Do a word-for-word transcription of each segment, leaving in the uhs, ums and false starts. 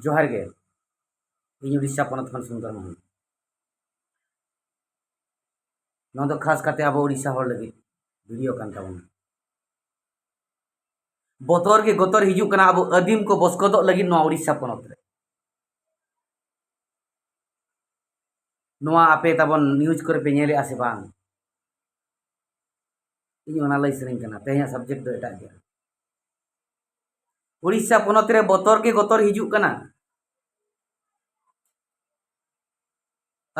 ᱡᱚᱦᱟᱨ ᱜᱮ᱾ ᱤᱧ ᱩᱲᱤᱥᱥᱟ ᱯᱚᱱᱚᱛ ᱠᱷᱚᱱ ᱥᱩᱱᱫᱚᱨ ᱢᱳᱦᱚᱱ᱾ ᱱᱚᱣᱟ ᱫᱚ ᱠᱷᱟᱥ ᱠᱟᱛᱮ ᱟᱵᱚ ᱩᱲᱤᱥᱥᱟ ᱦᱚᱲ ᱞᱟᱹᱜᱤᱫ ᱵᱷᱤᱰᱤᱭᱳ ᱠᱟᱱ ᱛᱟᱵᱚᱱᱟ᱾ ᱵᱚᱛᱚᱨ ᱜᱮ ᱵᱚᱛᱚᱨ ᱦᱤᱡᱩᱜ ᱠᱟᱱᱟ ᱟᱵᱚ ᱟᱹᱫᱤᱢ ᱠᱚ ᱵᱚᱥᱠᱚᱫᱚᱜ ᱞᱟᱹᱜᱤᱫ ᱱᱚᱣᱟ ᱩᱲᱤᱥᱥᱟ ᱯᱚᱱᱚᱛ ᱨᱮ᱾ ᱱᱚᱣᱟ ᱟᱯᱮ ᱛᱟᱵᱚᱱ ᱱᱤᱭᱩᱡᱽ ᱠᱚᱨᱮ ᱯᱮ ᱧᱮᱞᱮᱜᱼᱟ ᱥᱮ ᱵᱟᱝ? ᱤᱧ ᱚᱱᱟ ᱞᱟᱹᱭ ᱥᱟᱱᱟᱧ ᱠᱟᱱᱟ᱾ ᱛᱮᱦᱮᱧᱟᱜ ᱥᱟᱵᱡᱮᱠᱴ ᱫᱚ ᱮᱴᱟᱜ ᱜᱮᱭᱟ᱾ ᱩᱲᱤᱥᱥᱟ ᱯᱚᱱᱚᱛ ᱨᱮ ᱵᱚᱛᱚᱨ ᱜᱮ ᱵᱚᱛᱚᱨ ᱦᱤᱡᱩᱜ ᱠᱟᱱᱟ᱾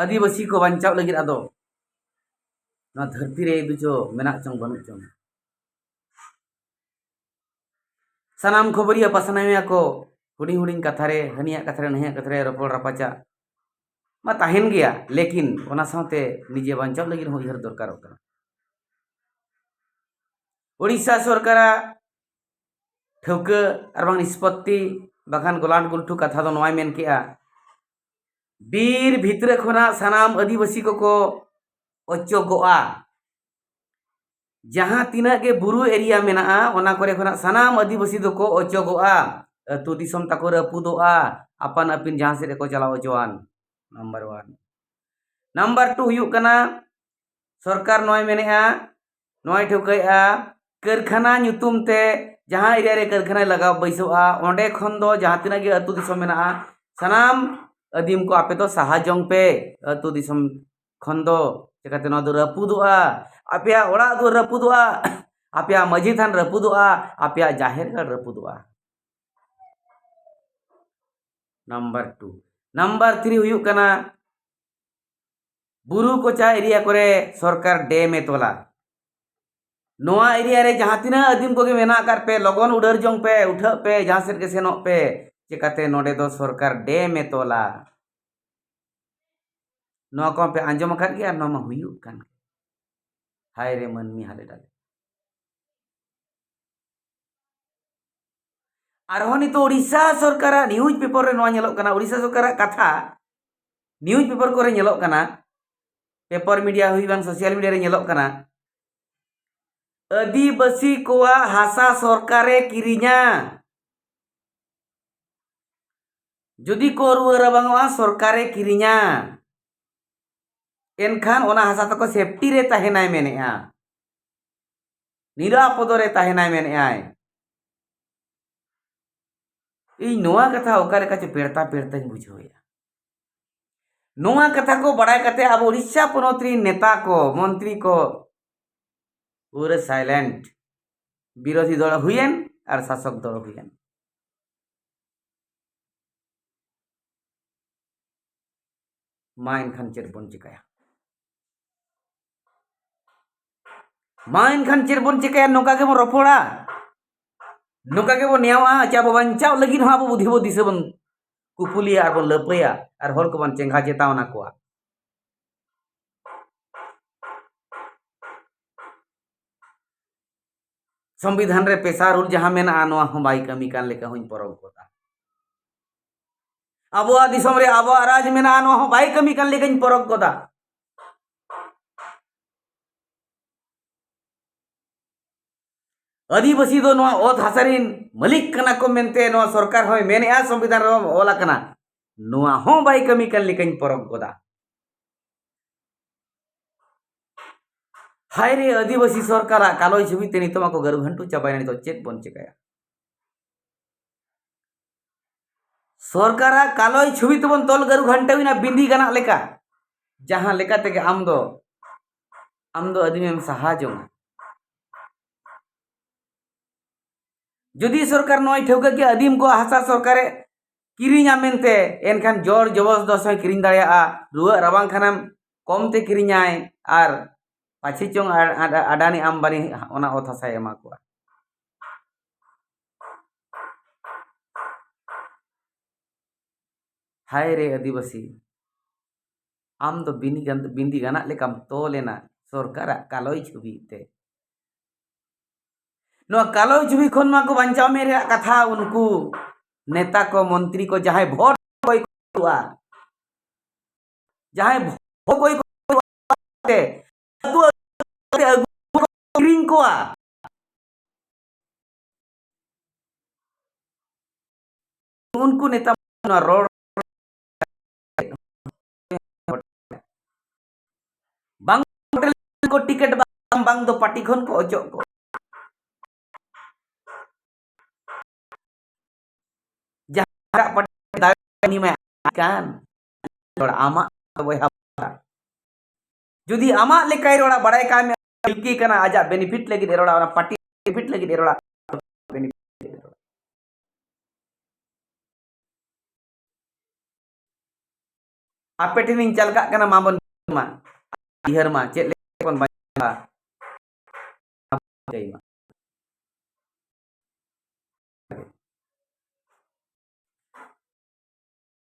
ᱟᱹᱫᱤᱵᱟᱹᱥᱤ ᱠᱚ ᱵᱟᱧᱪᱟᱣ ᱞᱟᱹᱜᱤᱫ ᱟᱫᱚ ᱱᱚᱣᱟ ᱫᱷᱟᱹᱨᱛᱤ ᱨᱮ ᱤᱫᱩ ᱪᱚ ᱢᱮᱱᱟᱜ ᱪᱚᱝ ᱵᱟᱹᱱᱩᱜ ᱪᱚᱝ, ᱥᱟᱱᱟᱢ ᱠᱷᱚᱵᱚᱨᱤᱭᱟᱹ ᱯᱟᱥᱱᱟᱣᱤᱭᱟᱹ ᱠᱚ ᱦᱩᱰᱤᱧ ᱦᱩᱰᱤᱧ ᱠᱟᱛᱷᱟ ᱨᱮ, ᱦᱟᱹᱱᱤᱭᱟᱜ ᱠᱟᱛᱷᱟ ᱨᱮ, ᱱᱟᱹᱦᱤᱭᱟᱜ ᱠᱟᱛᱷᱟ ᱨᱮ ᱨᱚᱯᱚᱲ ᱨᱟᱯᱟᱪᱟᱜ ᱢᱟ ᱛᱟᱦᱮᱱ ᱜᱮᱭᱟ, ᱞᱮᱠᱤᱱ ᱚᱱᱟ ᱥᱟᱶᱛᱮ ᱱᱤᱡᱮ ᱵᱟᱧᱪᱟᱣ ᱞᱟᱹᱜᱤᱫ ᱦᱚᱸ ᱩᱭᱦᱟᱹᱨ ᱫᱚᱨᱠᱟᱨᱚᱜ ᱠᱟᱱᱟ᱾ ᱳᱰᱤᱥᱟ ᱥᱚᱨᱠᱟᱨᱟᱜ ᱴᱷᱟᱹᱣᱠᱟᱹ ᱟᱨ ᱵᱟᱝ ᱱᱤᱥᱯᱚᱛᱛᱤ ᱵᱟᱠᱷᱟᱱ ᱜᱚᱞᱟᱱ ᱜᱩᱞᱴᱷᱩ ᱠᱟᱛᱷᱟ ᱫᱚ ᱱᱚᱣᱟᱭ ᱢᱮᱱ ᱠᱮᱜᱼᱟ, ᱵᱤᱨ ᱵᱷᱤᱛᱨᱤ ᱠᱷᱚᱱᱟᱜ ᱥᱟᱱᱟᱢ ᱟᱹᱫᱤᱵᱟᱹᱥᱤ ᱠᱚᱠᱚ ᱚᱪᱚᱜᱚᱜᱼᱟ᱾ ᱡᱟᱦᱟᱸ ᱛᱤᱱᱟᱹᱜ ᱜᱮ ᱵᱩᱨᱩ ᱮᱨᱤᱭᱟ ᱢᱮᱱᱟᱜᱼᱟ, ᱚᱱᱟ ᱠᱚᱨᱮ ᱠᱷᱚᱱᱟᱜ ᱥᱟᱱᱟᱢ ᱟᱹᱫᱤᱵᱟᱹᱥᱤ ᱫᱚᱠᱚ ᱚᱪᱚᱜᱚᱜᱼᱟ᱾ ᱟᱹᱛᱩ ᱫᱤᱥᱚᱢ ᱛᱟᱠᱚ ᱨᱟᱹᱯᱩᱫᱚᱜᱼᱟ, ᱟᱯᱟᱱ ᱟᱹᱯᱤᱱ ᱡᱟᱦᱟᱸ ᱥᱮᱫ ᱨᱮᱠᱚ ᱪᱟᱞᱟᱣ ᱚᱪᱚᱣᱟᱱ᱾ Number one. ᱱᱟᱢᱵᱟᱨ ᱴᱩ ᱦᱩᱭᱩᱜ ᱠᱟᱱᱟ, ᱥᱚᱨᱠᱟᱨ ᱱᱚᱣᱟᱭ ᱢᱮᱱᱮᱜᱼᱟ, ᱱᱚᱣᱟᱭ ᱴᱷᱟᱹᱣᱠᱟᱹᱭᱮᱜᱼᱟ, ᱠᱟᱹᱨᱠᱷᱟᱱᱟ ᱧᱩᱛᱩᱢ ᱛᱮ ᱡᱟᱦᱟᱸ ᱮᱨᱤᱭᱟ ᱨᱮ ᱠᱟᱹᱨᱠᱷᱟᱱᱟᱭ ᱞᱟᱜᱟᱣ ᱵᱟᱹᱭᱥᱟᱹᱣᱜᱼᱟ, ᱚᱸᱰᱮ ᱠᱷᱚᱱ ᱫᱚ ᱡᱟᱦᱟᱸ ᱛᱤᱱᱟᱹᱜ ᱜᱮ ᱟᱹᱛᱩ ᱫᱤᱥᱚᱢ ᱢᱮᱱᱟᱜᱼᱟ, ᱥᱟᱱᱟᱢ ᱟᱹᱫᱤᱢ ᱠᱚ ᱟᱯᱮ ᱫᱚ ᱥᱟᱦᱟ ᱡᱚᱝ ᱯᱮ ᱟᱹᱛᱩ ᱫᱤᱥᱚᱢ ᱠᱷᱚᱱ ᱫᱚ᱾ ᱪᱤᱠᱟᱹᱛᱮ ᱱᱚᱣᱟ ᱫᱚ ᱨᱟᱹᱯᱩᱫᱚᱜᱼᱟ, ᱟᱯᱮᱭᱟᱜ ᱚᱲᱟᱜ ᱫᱩᱣᱟᱹᱨ ᱨᱟᱹᱯᱩᱫᱚᱜᱼᱟ, ᱟᱯᱮᱭᱟᱜ ᱢᱟᱹᱡᱷᱤ ᱛᱷᱟᱱ ᱨᱟᱹᱯᱩᱫᱚᱜᱼᱟ, ᱟᱯᱮᱭᱟᱜ ᱡᱟᱦᱮᱨ ᱜᱟᱲ ᱨᱟᱹᱯᱩᱫᱚᱜᱼᱟ᱾ Number two. ᱱᱟᱢᱵᱟᱨ ᱛᱷᱨᱤ ᱦᱩᱭᱩᱜ ᱠᱟᱱᱟ, ᱵᱩᱨᱩ ᱠᱚᱪᱟ ᱮᱨᱤᱭᱟ ᱠᱚᱨᱮ ᱥᱚᱨᱠᱟᱨ ᱰᱮᱢ ᱮ ᱛᱚᱞᱟ᱾ ᱱᱚᱣᱟ ᱮᱨᱤᱭᱟ ᱨᱮ ᱡᱟᱦᱟᱸ ᱛᱤᱱᱟᱹᱜ ᱟᱹᱫᱤᱢ ᱠᱚᱜᱮ ᱢᱮᱱᱟᱜ ᱟᱠᱟᱫ ᱯᱮ, ᱞᱚᱜᱚᱱ ᱩᱰᱟᱹᱨ ᱡᱚᱝ ᱯᱮ, ᱩᱴᱷᱟᱹᱜ ᱯᱮ, ᱡᱟᱦᱟᱸ ᱥᱮᱫ ᱜᱮ ᱥᱮᱱᱚᱜ ᱯᱮ᱾ ᱪᱮᱠᱟᱛᱮ ᱱᱚᱰᱮ ᱫᱚ ᱥᱚᱨᱠᱟᱨ ᱰᱮᱢ ᱮ ᱛᱚᱞᱟ᱾ ᱱᱚᱣᱟ ᱠᱚ ᱯᱮ ᱟᱸᱡᱚᱢ ᱟᱠᱟᱫ ᱜᱮᱭᱟ, ᱟᱨ ᱱᱚᱣᱟ ᱢᱟ ᱦᱩᱭᱩᱜ ᱠᱟᱱ ᱜᱮ᱾ ᱦᱟᱭ ᱨᱮ ᱢᱟᱹᱱᱢᱤ ᱦᱟᱞᱮ ᱰᱟᱞᱮ᱾ ᱟᱨᱦᱚᱸ ᱱᱤᱛᱚᱜ ᱳᱰᱤᱥᱟ ᱥᱚᱨᱠᱟᱨᱟᱜ ᱱᱤᱭᱩᱡᱽ ᱯᱮᱯᱟᱨ ᱨᱮ ᱱᱚᱣᱟ ᱧᱮᱞᱚᱜ ᱠᱟᱱᱟ, ᱳᱰᱤᱥᱟ ᱥᱚᱨᱠᱟᱨᱟᱜ ᱠᱟᱛᱷᱟ ᱱᱤᱭᱩᱡᱽ ᱯᱮᱯᱟᱨ ᱠᱚᱨᱮ ᱧᱮᱞᱚᱜ ᱠᱟᱱᱟ, ᱯᱮᱯᱟᱨ ᱢᱤᱰᱤᱭᱟ ᱦᱩᱭ ᱵᱟᱝ ᱥᱳᱥᱟᱞ ᱢᱤᱰᱤᱭᱟ ᱨᱮ ᱧᱮᱞᱚᱜ ᱠᱟᱱᱟ, ᱟᱹᱫᱤᱵᱟᱹᱥᱤ ᱠᱚᱣᱟᱜ ᱦᱟᱥᱟ ᱥᱚᱨᱠᱟᱨᱮ ᱠᱤᱨᱤᱧᱟ᱾ ᱡᱩᱫᱤ ᱠᱚ ᱨᱩᱣᱟᱹ ᱨᱟᱵᱟᱝᱚᱜᱼᱟ, ᱥᱚᱨᱠᱟᱨᱮ ᱠᱤᱨᱤᱧᱟ, ᱮᱱᱠᱷᱟᱱ ᱚᱱᱟ ᱦᱟᱥᱟ ᱛᱟᱠᱚ ᱥᱮᱯᱴᱤ ᱨᱮ ᱛᱟᱦᱮᱱᱟᱭ ᱢᱮᱱᱮᱜᱼᱟ, ᱱᱤᱨᱟᱯᱚᱫ ᱨᱮ ᱛᱟᱦᱮᱱᱟᱭ ᱢᱮᱱᱮᱜᱼᱟᱭ᱾ ᱤᱧ ᱱᱚᱣᱟ ᱠᱟᱛᱷᱟ ᱚᱠᱟ ᱞᱮᱠᱟ ᱪᱚ ᱯᱮᱲᱛᱟ ᱯᱮᱲᱛᱟᱧ ᱵᱩᱡᱷᱟᱹᱣᱮᱫᱼᱟ᱾ ᱱᱚᱣᱟ ᱠᱟᱛᱷᱟ ᱠᱚ ᱵᱟᱲᱟᱭ ᱠᱟᱛᱮ ᱟᱵᱚ ᱩᱲᱤᱥᱥᱟ ᱯᱚᱱᱚᱛ ᱨᱤᱱ ᱱᱮᱛᱟ ᱠᱚ, ᱢᱚᱱᱛᱨᱤ ᱠᱚ ᱯᱩᱨᱟᱹ ᱥᱟᱭᱞᱮᱱᱴ, ᱵᱤᱨᱳᱫᱷᱤ ᱫᱚᱞ ᱦᱩᱭᱮᱱ ᱟᱨ ᱥᱟᱥᱚᱠ ᱫᱚᱞ ᱦᱩᱭᱮᱱ᱾ ᱢᱟ ᱮᱱᱠᱷᱟᱱ ᱪᱮᱫ ᱵᱚᱱ ᱪᱤᱠᱟᱹᱭᱟ? ᱢᱟ ᱮᱱᱠᱷᱟᱱ ᱪᱮᱫ ᱵᱚᱱ ᱪᱤᱠᱟᱹᱭᱟ? ᱱᱚᱝᱠᱟ ᱜᱮᱵᱚᱱ ᱨᱚᱯᱚᱲᱟ, ᱱᱚᱝᱠᱟ ᱜᱮᱵᱚᱱ ᱱᱮᱭᱟᱣᱟ ᱪᱮ ᱟᱵᱚ ᱵᱟᱧᱪᱟᱣ ᱞᱟᱹᱜᱤᱫ ᱦᱚᱸ ᱟᱵᱚ ᱵᱩᱫᱷᱤ ᱵᱚ ᱫᱤᱥᱟᱹ ᱵᱚᱱ ᱠᱩᱯᱩᱞᱤᱭᱟ ᱟᱨ ᱵᱚᱱ ᱞᱟᱹᱯᱟᱹᱭᱟ ᱟᱨ ᱦᱚᱲ ᱠᱚᱵᱚᱱ ᱪᱮᱸᱜᱷᱟ ᱪᱮᱛᱟᱣᱱᱟ ᱠᱚᱣᱟ᱾ ᱥᱚᱝᱵᱤᱫᱷᱟᱱ ᱨᱮ ᱯᱮᱥᱟ ᱨᱩᱞ ᱡᱟᱦᱟᱸ ᱢᱮᱱᱟᱜᱼᱟ, ᱱᱚᱣᱟ ᱦᱚᱸ ᱵᱟᱭ ᱠᱟᱹᱢᱤ ᱠᱟᱱ ᱞᱮᱠᱟ ᱦᱚᱸᱧ ᱯᱚᱨᱚᱠ ᱜᱚᱫᱟ᱾ ᱟᱵᱚᱣᱟᱜ ᱫᱤᱥᱚᱢ ᱨᱮ ᱟᱵᱚᱣᱟᱜ ᱨᱟᱡᱽ ᱢᱮᱱᱟᱜᱼᱟ, ᱱᱚᱣᱟ ᱦᱚᱸ ᱵᱟᱭ ᱠᱟᱹᱢᱤ ᱠᱟᱱ ᱞᱮᱠᱟᱧ ᱯᱚᱨᱚᱠ ᱜᱚᱫᱟ᱾ ᱟᱹᱫᱤᱵᱟᱹᱥᱤ ᱫᱚ ᱱᱚᱣᱟ ᱚᱛ ᱦᱟᱥᱟ ᱨᱤᱱ ᱢᱟᱹᱞᱤᱠ ᱠᱟᱱᱟ ᱠᱚ ᱢᱮᱱᱛᱮ ᱱᱚᱣᱟ ᱥᱚᱨᱠᱟᱨ ᱦᱚᱸᱭ ᱢᱮᱱᱮᱜᱼᱟ, ᱥᱚᱝᱵᱤᱫᱷᱟᱱ ᱨᱮᱦᱚᱸ ᱚᱞ ᱟᱠᱟᱱᱟ, ᱱᱚᱣᱟ ᱦᱚᱸ ᱵᱟᱭ ᱠᱟᱹᱢᱤ ᱠᱟᱱ ᱞᱮᱠᱟᱧ ᱯᱚᱨᱚᱠ ᱜᱚᱫᱟ᱾ ᱦᱟᱭ ᱨᱮ, ᱟᱹᱫᱤᱵᱟᱹᱥᱤ ᱥᱚᱨᱠᱟᱨᱟᱜ ᱠᱟᱞᱚᱭ ᱪᱷᱚᱵᱤ ᱛᱮ ᱱᱤᱛᱚᱜ ᱢᱟᱠᱚ ᱜᱟᱹᱨᱩ ᱜᱷᱟᱱᱴᱩ ᱪᱟᱵᱟᱭᱮᱱᱟ, ᱱᱤᱛᱚᱜ ᱪᱮᱫ ᱵᱚᱱ ᱪᱮᱠᱟᱭᱟ? ᱥᱚᱨᱠᱟᱨᱟᱜ ᱠᱟᱞᱚᱭ ᱪᱷᱚᱵᱤ ᱛᱮᱵᱚᱱ ᱛᱚᱞ ᱜᱟᱹᱨᱩ ᱜᱷᱟᱱᱴᱟᱣᱤᱱᱟ ᱵᱤᱸᱫᱤ ᱜᱟᱱᱟᱜ ᱞᱮᱠᱟ, ᱡᱟᱦᱟᱸ ᱞᱮᱠᱟ ᱛᱮᱜᱮ ᱟᱢ ᱫᱚ, ᱟᱢ ᱫᱚ ᱟᱹᱫᱤᱢᱮᱢ ᱥᱟᱦᱟ ᱡᱚᱝᱟ᱾ ᱡᱩᱫᱤ ᱥᱚᱨᱠᱟᱨ ᱱᱚᱣᱟᱭ ᱴᱷᱟᱹᱣᱠᱟᱹ ᱠᱮᱭᱟ, ᱟᱹᱫᱤᱢ ᱠᱚᱣᱟᱜ ᱦᱟᱥᱟ ᱥᱚᱨᱠᱟᱨᱮ ᱠᱤᱨᱤᱧᱟ ᱢᱮᱱᱛᱮ, ᱮᱱᱠᱷᱟᱱ ᱡᱚᱨ ᱡᱚᱵᱚᱥ ᱫᱚ ᱥᱚᱭ ᱠᱤᱨᱤᱧ ᱫᱟᱲᱮᱭᱟᱜᱼᱟ᱾ ᱨᱩᱣᱟᱹᱜ ᱨᱟᱵᱟᱝ ᱠᱷᱟᱱᱮᱢ ᱠᱚᱢ ᱛᱮ ᱠᱤᱨᱤᱧᱟᱭ ᱟᱨ ᱯᱟᱪᱷᱮ ᱪᱚᱝ ᱟ-, ᱟ-, ᱟᱰᱟᱱᱤ ᱟᱢᱵᱟᱱᱤ ᱚᱱᱟ ᱚᱛ ᱦᱟᱥᱟᱭ ᱮᱢᱟ ᱠᱚᱣᱟ᱾ ᱦᱟᱭ ᱨᱮ ᱟᱹᱫᱤᱵᱟᱹᱥᱤ, ᱟᱢ ᱫᱚ ᱵᱤᱱᱤ ᱜᱟᱱ-, ᱵᱤᱸᱫᱤ ᱜᱟᱱᱟᱜ ᱞᱮᱠᱟᱢ ᱛᱚᱞ ᱮᱱᱟ ᱥᱚᱨᱠᱟᱨᱟᱜ ᱠᱟᱞᱚᱭ ᱪᱷᱚᱵᱤ ᱛᱮ᱾ ᱱᱚᱣᱟ ᱠᱟᱞᱚᱭ ᱪᱷᱚᱵᱤ ᱠᱷᱚᱱ ᱢᱟ ᱠᱚ ᱵᱟᱧᱪᱟᱣ ᱢᱮ ᱨᱮᱭᱟᱜ ᱠᱟᱛᱷᱟ ᱩᱱᱠᱩ ᱱᱮᱛᱟ ᱠᱚ, ᱢᱚᱱᱛᱨᱤ ᱠᱚ, ᱡᱟᱦᱟᱸᱭ ᱵᱷᱳᱴ ᱠᱚᱭ ᱠᱚᱣᱟ, ᱡᱟᱦᱟᱸᱭ ᱵᱷᱳᱴ ᱠᱚᱭ ᱠᱚᱣᱟ, ᱟᱹᱛᱩ ᱟᱹᱛᱩ ᱛᱮ ᱟᱹᱜᱩ ᱠᱚ ᱠᱤᱨᱤᱧ ᱠᱚᱣᱟ᱾ ᱩᱱᱠᱩ ᱱᱮᱛᱟ ᱱᱚᱣᱟ ᱨᱚᱲ ᱵᱟᱝ ᱠᱚ ᱴᱤᱠᱤᱴ ᱵᱟᱝ, ᱵᱟᱝ ᱫᱚ ᱯᱟᱨᱴᱤ ᱠᱷᱚᱱ ᱠᱚ ᱚᱪᱚᱜ ᱠᱚ᱾ ᱡᱟᱦᱟᱸ ᱯᱟᱨᱴᱤ ᱫᱟᱲᱮ ᱩᱱᱤ ᱢᱟᱭ ᱟᱡ ᱠᱟᱱ᱾ ᱨᱚᱲ ᱟᱢᱟᱜ ᱵᱚᱭᱦᱟ᱾ ᱡᱩᱫᱤ ᱟᱢᱟᱜ ᱞᱮᱠᱟᱭ ᱨᱚᱲᱟ, ᱵᱟᱲᱟᱭ ᱠᱟᱜ ᱢᱮ, ᱢᱤᱞᱠᱤ ᱠᱟᱱᱟ, ᱟᱡᱟᱜ ᱵᱮᱱᱤᱯᱷᱤᱴ ᱞᱟᱹᱜᱤᱫ ᱮ ᱨᱚᱲᱟ, ᱚᱱᱟ ᱯᱟᱨᱴᱤ ᱵᱮᱱᱤᱯᱷᱤᱴ ᱞᱟᱹᱜᱤᱫ ᱮ ᱨᱚᱲᱟ, ᱵᱮᱱᱤᱯᱷᱤᱴ ᱞᱟᱹᱜᱤᱫ ᱮ ᱨᱚᱲᱟ᱾ ᱟᱯᱮ ᱴᱷᱮᱱᱤᱧ ᱪᱟᱞ ᱠᱟᱜ ᱠᱟᱱᱟ, ᱢᱟ ᱵᱚᱱ ᱢᱟ ᱩᱭᱦᱟᱹᱨ ᱢᱟ ᱪᱮᱫ ᱞᱮᱠᱟ ᱵᱚᱱ ᱵᱟᱧᱪᱟᱣᱟ᱾